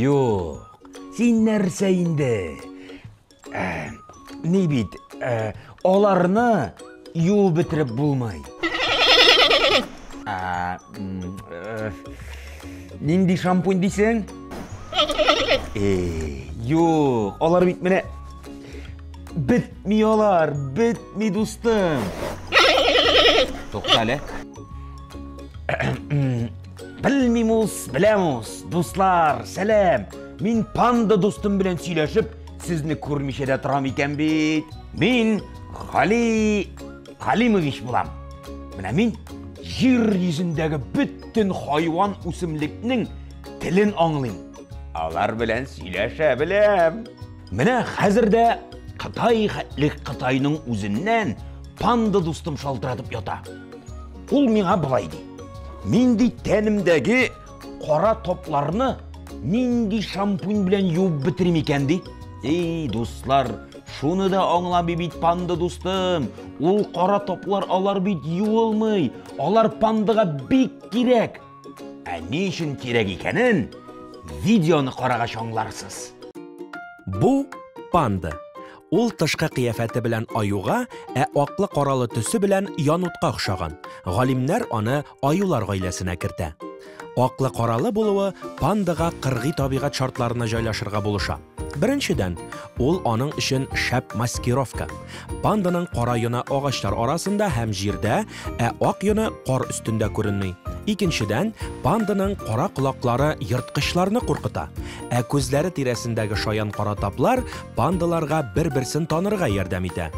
Юк, син нәрсә инде? Ә, ни бит, ә, аларны юып бетереп булмый. Ә, ә, нинди шампунь дисең? Э, юк, алар бит менә бетми алар, бетми, дустым. Тукта әле. Белмим ус, беләм ус. Дуслар, сәлам. Мин панда дустым белән сөйләшеп, сезне күрмичә дә торам икән бит. Мин Гали Галимович булам. Менә мин җир йөзендәге бөтен хайван үсемлекнең телен аңлыйм. Алар белән сөйләшә беләм. Менә хәзер дә Кытай хәтле Кытайның үзеннән панда дустым шалтыратып ята. Ул миңа болай ди. Мин ди тәнемдәге кара топларны нинди шампунь белән юып бетерим икән ди. Эй, дуслар, шуны да аңламый бит панда дустым. Ул кара топлар алар бит юылмый. Алар пандага бик кирәк. Ә ни өчен кирәк икәнен видеоны карагач аңларсыз. Бу панда. Ул тышкы кыяфәте белән аюга, ә аклы-каралы төсе белән янутка охшаган. Галимнәр аны аюлар гаиләсенә кертә. Аклы-каралы булуы пандага кыргый табигать шартларына җайлашырга булыша. Беренчедән, ул аның өчен шәп маскировка. Панданың кара йоны агачлар арасында һәм җирдә, ә ак йоны кар өстендә күренми. Икенчедән, панданың кара колаклары ерткычларны куркыта, ә күзләре тирәсендәге шаян кара таплар пандаларга бер-берсен танырга ярдәм итә.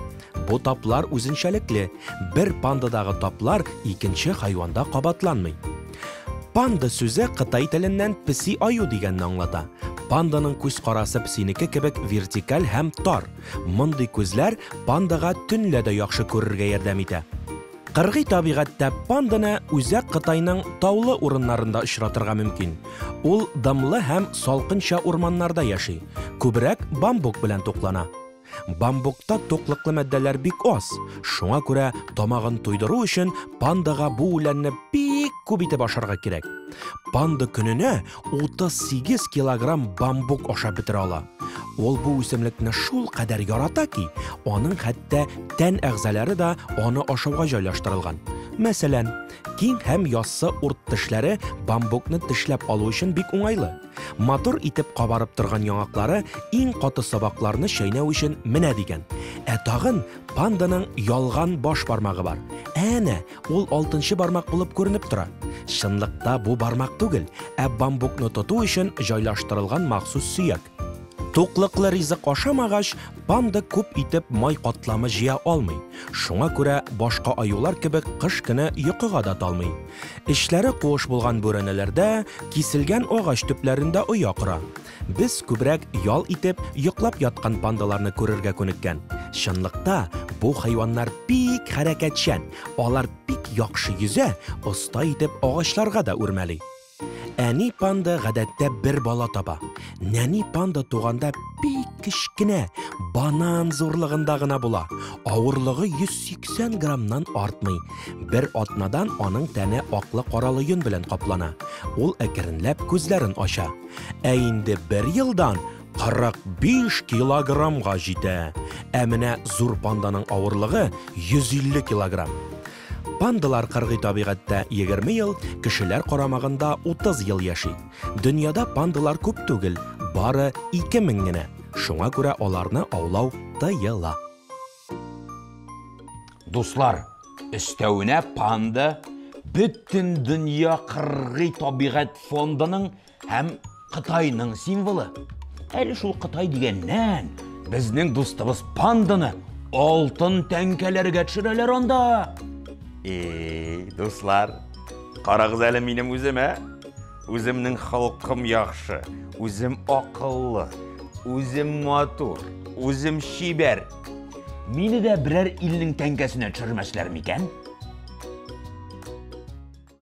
Бу таплар үзенчәлекле, бер пандадагы таплар икенче хайванда кабатланмый. Панда сүзе кытай теленнән песи аю дигәнне аңлата. Панданың күз карасы песинеке кебек вертикаль һәм тар. Мондый күзләр пандага төнлә дә яхшы күрергә ярдәм итә. Кыргый табигатьтә панданы Үзәк Кытайның таулы урыннарында очратырга мөмкин. Ул дымлы һәм салкынча урманнарда яши, күбрәк бамбук белән туклана. Бамбукта туклыклы матдәләр бик аз, шуңа күрә тамагын туйдыру өчен пандага бу үләнне бик күп итеп ашарга кирәк. Панда көненә 38 килограмм бамбук ашап бетерә ала. Ул бу үсемлекне шул кадәр ярата ки, аның хәтта тән әгъзалары да аны ашауга җайлаштырылган. Мәсәлән, киң һәм яссы урт тешләре бамбукны тешләп алу өчен бик уңайлы. Матур итеп кабарып торган яңаклары иң каты сабакларны чәйнәү өчен менә дигән. Ә тагын панданың ялган баш бармагы бар. Әнә, ул алтынчы бармак булып күренеп тора. Чынлыкта бу бармак түгел, ә бамбукны тоту өчен җайлаштырылган махсус сөяк. Туклыклы ризык ашамагач, панда күп итеп май катламы җыя алмый. Шуңа күрә башка аюлар кебек кыш көне йокыга да талмый. Эчләре куыш булган бүрәнәләрдә, киселгән агач төпләрендә оя кора. Без күбрәк ял итеп, йоклап яткан пандаларны күрергә күнеккән. Чынлыкта, бу хайваннар бик хәрәкәтчән, алар бик яхшы йөзә, оста итеп агачларга да үрмәли. Әни панда гадәттә бер бала таба. Нәни панда туганда бик кечкенә, банан зурлыгында гына була. Авырлыгы 180 граммнан артмый. Бер атнадан аның тәне аклы-каралы йон белән каплана. Ул әкренләп күзләрен ача. Ә инде бер елдан 45 килограммга җитә. Ә менә зур панданың авырлыгы 150 килограмм. Пандалар кыргый табигатьтә 20 ел, кешеләр карамагында 30 ел яши. Дөньяда пандалар күп түгел, бары 2000 генә. Шуңа күрә аларны аулау тыела. Дуслар, өстәвенә панда бөтен дөнья кыргый табигать фондының һәм Кытайның символы. Әле шул Кытай дигәннән, безнең дустыбыз панданы алтын тәңкәләргә төшерәләр анда. Эй, дуслар, карагыз әле минем үземә. Үземнең холкым яхшы, үзем акыллы, үзем матур, үзем чибәр. Мине дә берәр илнең тәңкәсенә төшермәсләр микән?